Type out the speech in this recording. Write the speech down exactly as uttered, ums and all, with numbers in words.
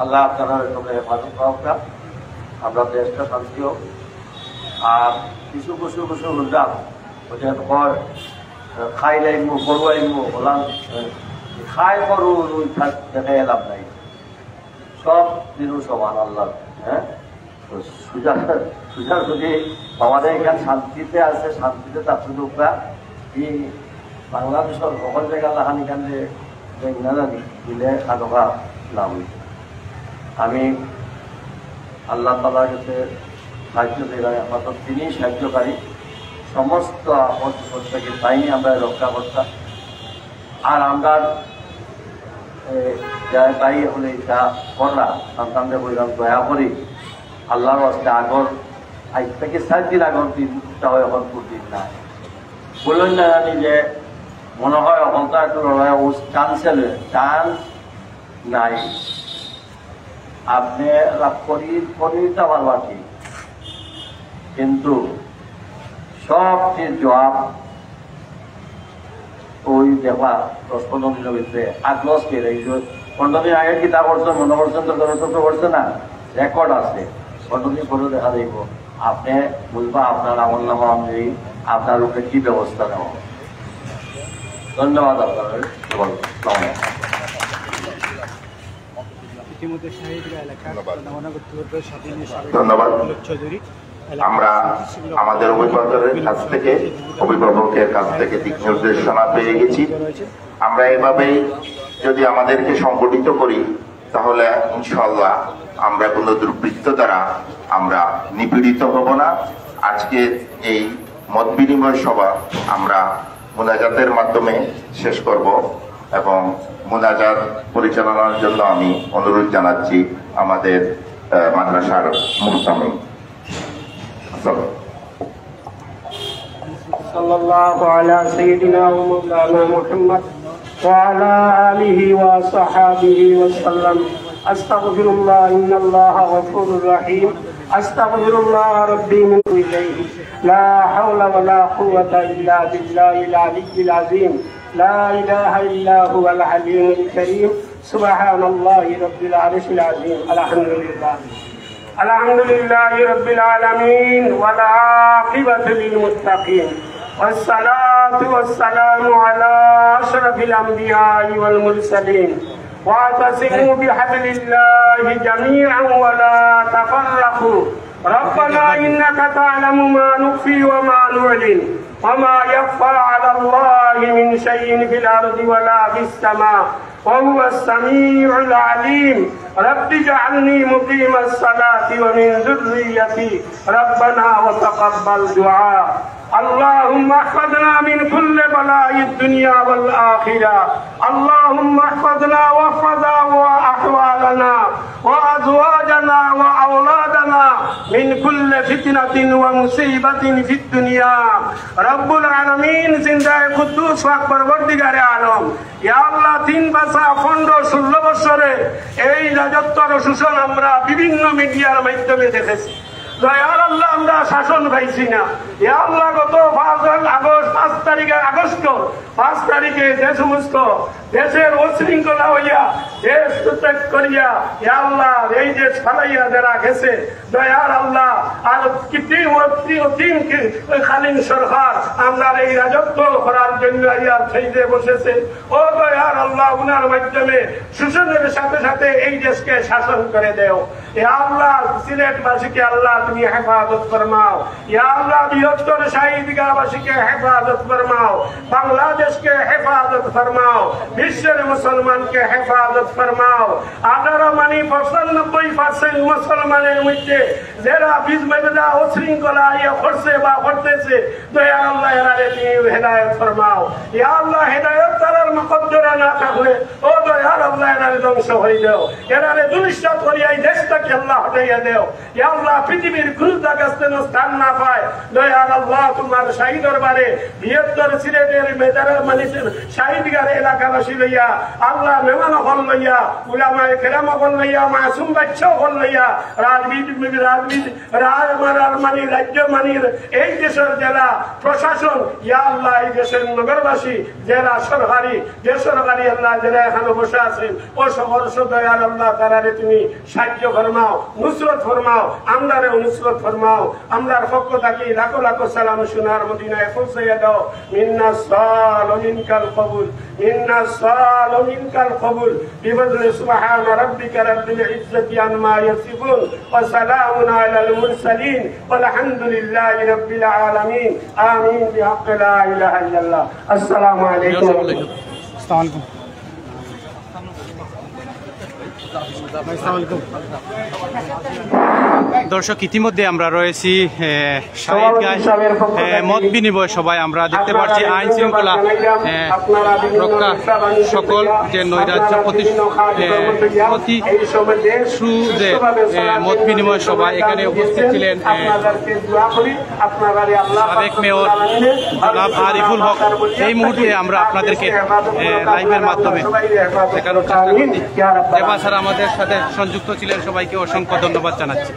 আল্লাহ আপনারা সবাই হেফাজত করুক, আমরা দেশটা শান্তি হোক। আর কিছু কিছু কিছু হুন্ডা ওদের পর খাই লাইমু, গরু আইমু, ওলান খাই গরু, রুই থাক, দেখে লাভ নাই। সব দিনও সমান আল্লাহ। হ্যাঁ, তো সুজা, সুজা যদি আমাদের এখানে শান্তিতে আছে, শান্তিতে তার শুধু এই বাংলাদেশের সকল জায়গা লাখানি কান্দে বেঙ্গা জানি দিলে আদকা লাভ হইছে। আমি আল্লাহ তাআলার কাছে সাহায্য চাইলাম, একমাত্র তিনিই সাহায্যকারী, সমস্ত আপদ বিপদ থেকে তাই আমরা রক্ষা করতাম। আর আমরা, এ, যারা তাই এখন এটা করলা, সন্তানদের বললাম, দয়া করি আল্লাহর ওয়াস্তে আগর, আজ থেকে চার দিন আগর দিনটা হয়, এখন দুর্দিন না। বললেন না জানি যে মনে হয় এখন তো একটু লড়াই, ও চান্স এলে, চান্স নাই। আপনি রাগ করি, করি দিতে পারবা কি, কিন্তু সব যে জবাব ওই দেখবা দশ পনেরো দিনের ভিতরে আগ্রহ পেয়ে এই যে পনেরো দিন আগে কিতা করছে, মনে করছেন তো, করছে তো, করছে না, রেকর্ড আছে। পনেরো দিন পরে দেখা যাইব, আপনি বুঝবা আপনার আমল নামা অনুযায়ী আপনার উপরে কি ব্যবস্থা নেওয়া হবে। ধন্যবাদ আপনাদের। ইতিমধ্যে শাহিদরা এলাকার ধন্যবাদ। জনগণনা কর্তৃপক্ষ স্বাধীন সাবেক ধন্যবাদ। চৌধুরী এলাকার আমরা স্মৃতিশীল আমাদের অভিভাবকের কাছ থেকে, অভিভাবকের কাছ থেকে দিক নির্দেশনা পেয়ে গেছি। আমরা এভাবেই যদি আমাদেরকে সংগঠিত করি, তাহলে ইনশাআল্লাহ আমরা কোনো দুর্বৃত্ত দ্বারা আমরা নিপীড়িত হব না। আজকে এই মত বিনিময় সভা আমরা মোনাজাতের মাধ্যমে শেষ করব এবং মোনাজাত পরিচালনার জন্য আমি অনুরোধ জানাচ্ছি আমাদের, আহ, মাদ্রাসার মুহতামিম। আসসালাম। صلى الله على سيدنا ومولانا محمد وعلى آله وصحبه وسلم. أستغفر الله، إن الله غفور رحيم. أستغفر الله ربي من إليه. لا حول ولا قوة إلا بالله العلي العظيم. لا إله إلا هو الحليم الكريم. سبحان الله رب العرش العظيم. الحمد لله. الحمد لله رب العالمين والعاقبة للمتقين والصلاة والسلام على أشرف الأنبياء والمرسلين. واعتصموا بحبل الله جميعا ولا تفرقوا. ربنا إنك تعلم ما نخفي وما نعلن وما يخفى على الله من شيء في الأرض ولا في السماء وهو السميع العليم. رب اجعلني مقيم الصلاة ومن ذريتي. ربنا وتقبل دعاء. اللهم احفظنا من كل بلاء الدنيا والآخرة. اللهم احفظنا واحفظ أحوالنا وأزواجنا وأولادنا من كل فتنة ومصيبة في الدنيا. রব্বুল আলামিন, জিন্দায়ে কুদ্দুস পাক পরওয়ারদিগারে আলম, ইয়া আল্লাহ, তিন বাসা পনেরো ষোলো বছরে এই রাজত্বর শোষণ আমরা বিভিন্ন মিডিয়ার মাধ্যমে দেখেছি। দয়ার আল্লাহ, আমরা শাসন পাইছি না। ইয়া আল্লাহ, গত পাঁচ আগস্ট, পাঁচ তারিখে আগস্ট, পাঁচ তারিখে যে সমস্ত দেশের উচ্ছৃঙ্খলা হইয়া দেশ ত্যাগ করিয়া, ইয়া আল্লাহ, এই দেশ ফালাইয়া যারা গেছে, দয়ার আল্লাহ, আর কৃত্রিম অতি-, অতিম কি-, কালীন সরকার আমরার এই রাজত্ব করার জন্য আইয়া সাইডে বসেছে। ও দয়ার আল্লাহ, উনার মাধ্যমে শোষণের সাথে সাথে এই দেশকে শাসন করে দেও। ইয়া আল্লাহ, সিলেটবাসীকে আল্লাহ তুমি হেফাজত ফরমাও। ইয়া আল্লাহ, বৃহত্তর শাহীদগাঁওবাসীকে হেফাজত ফরমাও, বাংলাদেশকে হেফাজত ফরমাও, বিশ্বের মুসলমানকে হেফাজত ফরমাও। আঠারো মানে পঁচানব্বই পার্সেন্ট মুসলমানের মধ্যে যারা বিজমেদা উচ্ছৃঙ্খলা ইয়া করছে বা করতেছে, দয়ার আল্লাহ, এরারে তুমি হেদায়েত ফরমাও। ইয়া আল্লাহ, হেদায়েত তারার মুকদ্দরা না থাকলে, ও দয়ার আল্লাহ, এরারে ধ্বংস হয়ে দাও, এরারে ধূলিসাৎ করিয়া এই দেশ থেকে আল্লাহ হটাইয়া দাও। ইয়া আল্লাহ, পৃথিবী কুরুতাকাস্তে স্থান না পায়। দয়ার আল্লাহ, তোমার শাহী দরবারে বৃহত্তর সিলেটের মেদারা মানে শহীদগার এলাকাবাসী লইয়া, আল্লাহ মেহমান হল লইয়া, উলামায়ে কেরাম হল লইয়া, মাসুম বাচ্চা হল লইয়া, রাজনীতি রাজনীতি রাজ মারার মানে রাজ্য মানির এই দেশের যারা প্রশাসন, ইয়া আল্লাহ, এই দেশের নগরবাসী, যারা সরকারি বেসরকারি আল্লাহ যারা এখানো বসা আছইন, ও সকল দয়ার আল্লাহ তারারে তুমি সাহায্য ফরমাও, নুসরত ফরমাও, আমরারেও নুসরত ফরমাও। আমরার পক্ষ থাকি লাখো লাখো সালাম সোনার মদিনায় পৌঁছাইয়া দাও। মিন্না সাল ও মিনকাল কবুল, মিন্না সাল ও মিনকাল কবুল। بفضل سبحان ربك رب العزة عما يصفون وسلام على المرسلين والحمد لله رب العالمين. آمين بحق لا إله إلا الله. السلام عليكم. আসসালামু আলাইকুম। দর্শক, ইতিমধ্যে আমরা রয়েছি, এ, শাহিদ গায়, এ, মত বিনিময় সভায়। আমরা দেখতে পাচ্ছি আইন শৃঙ্খলা, এ, রক্ষা সকল যে নৈরাজ্য প্রতি-, এ, প্রতি-, শু যে, এ, মত বিনিময় সভা, এখানে উপস্থিত ছিলেন, এ, সাবেক মেয়র জনাব আরিফুল হক। এই মুহূর্তে আমরা আপনাদেরকে, এ, লাইভের মাধ্যমে দেখানোর চেষ্টা করছি। এবার স্যার আমাদের সাথে সংযুক্ত ছিলেন, সবাইকে অসংখ্য ধন্যবাদ জানাচ্ছি।